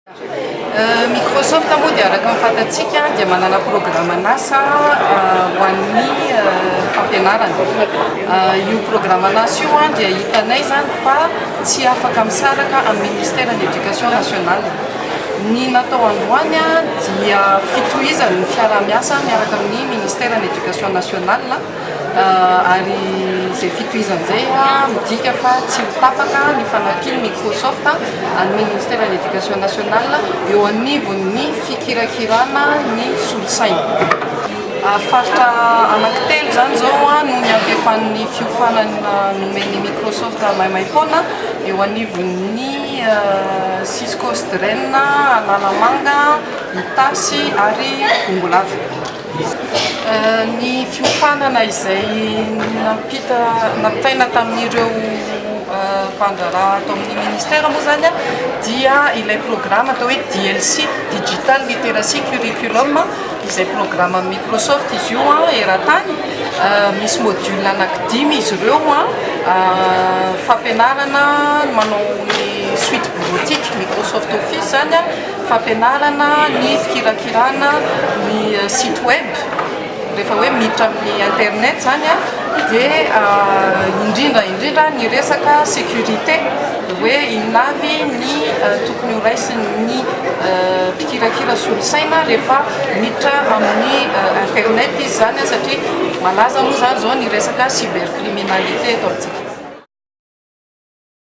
Microsoft moa dia araka ny fantatsika dia manana programan'asa ho an'ny fampianarana. Io programan'asa io dia hitanay izany fa tsy afaka misaraka amin'ny ministeran'ny Éducation nationale. Ny natao androany dia fitohizan'ny fiaraha-miasa miaraka amin'ny ministeran'ny Éducation nationale. Ary izay fitohizana izay midika fa tsy ho tapaka ny fanampian'ny Microsoft an'ny Ministeran'ny Éducation nationale eo anivon'ny fikirakirana ny solosaina. Faritra anankitelo izany izao no niantefan'ny fiofanana nomen'ny Microsoft maimaimpoana eo anivon'ny Cisco Sdren, Analamanga, Itasy ary Bongolava. Ny fiofanana izay nampita nampitaina tamin'ireo mpandraharaha ato amin'ny ministera moa izany dia ilay programa atao hoe DLC, Digital Literacy Curriculum, izay programa Microsoft izy io eran-tany. Misy module anankidimy izy ireo, fampianarana manao ny suite bureautique Microsoft Office izany. Fampianarana ny fikirakirana ny site web, rehefa hoe miditra amin'ny internet izany dia indrindra indrindra ny resaka sécurité hoe inona avy ny tokony ho raisin'ny mpikirakira solosaina rehefa miditra amin'ny internet izy izany satria malaza moa izany izao ny resaka cybercriminalité eto amintsika.